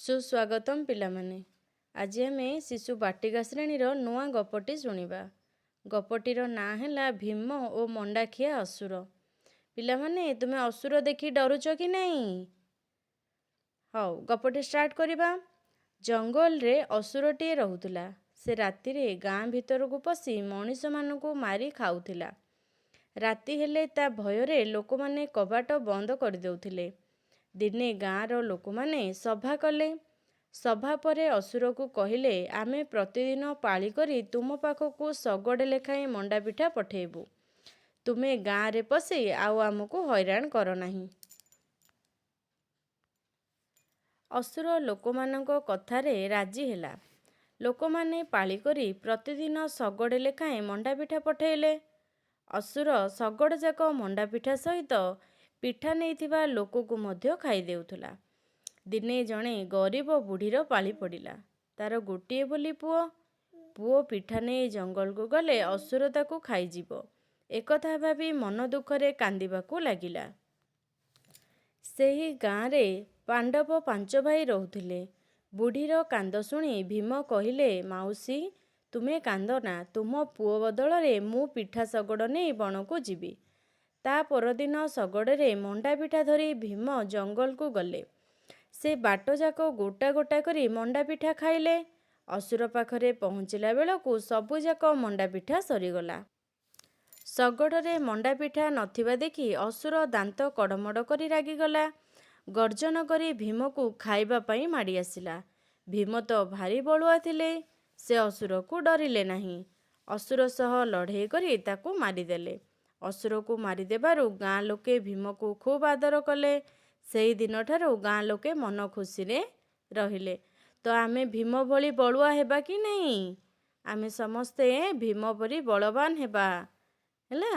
ସୁସ୍ୱାଗତମ ପିଲାମାନେ। ଆଜି ଆମେ ଶିଶୁ ବାଟିକା ଶ୍ରେଣୀର ନୂଆ ଗପଟି ଶୁଣିବା। ଗପଟିର ନାଁ ହେଲା ଭୀମ ଓ ମଣ୍ଡାଖିଆ ଅସୁର। ପିଲାମାନେ, ତୁମେ ଅସୁର ଦେଖି ଡରୁଛ କି ନାହିଁ? ହଉ, ଗପଟି ଷ୍ଟାର୍ଟ କରିବା। ଜଙ୍ଗଲରେ ଅସୁରଟିଏ ରହୁଥିଲା। ସେ ରାତିରେ ଗାଁ ଭିତରକୁ ପଶି ମଣିଷମାନଙ୍କୁ ମାରି ଖାଉଥିଲା। ରାତି ହେଲେ ତା ଭୟରେ ଲୋକମାନେ କବାଟ ବନ୍ଦ କରିଦେଉଥିଲେ। ଦିନେ ଗାଁର ଲୋକମାନେ ସଭା କଲେ। ସଭା ପରେ ଅସୁରକୁ କହିଲେ, ଆମେ ପ୍ରତିଦିନ ପାଳି କରି ତୁମ ପାଖକୁ ଶଗଡ଼େ ଲେଖାଏଁ ମଣ୍ଡାପିଠା ପଠେଇବୁ। ତୁମେ ଗାଁରେ ପଶି ଆଉ ଆମକୁ ହଇରାଣ କର ନାହିଁ। ଅସୁର ଲୋକମାନଙ୍କ କଥାରେ ରାଜି ହେଲା। ଲୋକମାନେ ପାଳି କରି ପ୍ରତିଦିନ ଶଗଡ଼େ ଲେଖାଏଁ ମଣ୍ଡାପିଠା ପଠେଇଲେ। ଅସୁର ଶଗଡ଼ଯାକ ମଣ୍ଡାପିଠା ସହିତ ପିଠା ନେଇଥିବା ଲୋକକୁ ମଧ୍ୟ ଖାଇଦେଉଥିଲା। ଦିନେ ଜଣେ ଗରିବ ବୁଢ଼ୀର ପାଳି ପଡ଼ିଲା। ତାର ଗୋଟିଏ ବୋଲି ପୁଅ। ପୁଅ ପିଠା ନେଇ ଜଙ୍ଗଲକୁ ଗଲେ ଅସୁର ତାକୁ ଖାଇଯିବ, ଏକଥା ଭାବି ମନ ଦୁଃଖରେ କାନ୍ଦିବାକୁ ଲାଗିଲା। ସେହି ଗାଁରେ ପାଣ୍ଡବ ପାଞ୍ଚ ଭାଇ ରହୁଥିଲେ। ବୁଢ଼ୀର କାନ୍ଦ ଶୁଣି ଭୀମ କହିଲେ, ମାଉସୀ, ତୁମେ କାନ୍ଦନା। ତୁମ ପୁଅ ବଦଳରେ ମୁଁ ପିଠା ଶଗଡ଼ ନେଇ ବଣକୁ ଯିବି। ତା ପରଦିନ ଶଗଡ଼ରେ ମଣ୍ଡାପିଠା ଧରି ଭୀମ ଜଙ୍ଗଲକୁ ଗଲେ। ସେ ବାଟଯାକ ଗୋଟା ଗୋଟା କରି ମଣ୍ଡାପିଠା ଖାଇଲେ। ଅସୁର ପାଖରେ ପହଞ୍ଚିଲା ବେଳକୁ ସବୁଯାକ ମଣ୍ଡାପିଠା ସରିଗଲା। ଶଗଡ଼ରେ ମଣ୍ଡାପିଠା ନଥିବା ଦେଖି ଅସୁର ଦାନ୍ତ କଡ଼ମଡ଼ କରି ରାଗିଗଲା। ଗର୍ଜନ କରି ଭୀମକୁ ଖାଇବା ପାଇଁ ମାଡ଼ି ଆସିଲା। ଭୀମ ତ ଭାରି ବଳୁଆ ଥିଲେ। ସେ ଅସୁରକୁ ଡରିଲେ ନାହିଁ। ଅସୁର ସହ ଲଢ଼େଇ କରି ତାକୁ ମାରିଦେଲେ। ଅସୁରକୁ ମାରିଦେବାରୁ ଗାଁ ଲୋକେ ଭୀମକୁ ଖୁବ୍ ଆଦର କଲେ। ସେଇ ଦିନଠାରୁ ଗାଁ ଲୋକେ ମନ ଖୁସିରେ ରହିଲେ। ତ ଆମେ ଭୀମ ଭଳି ବଳୁଆ ହେବା କି ନାହିଁ? ଆମେ ସମସ୍ତେ ଭୀମ ପରି ବଳବାନ ହେବା, ହେଲା?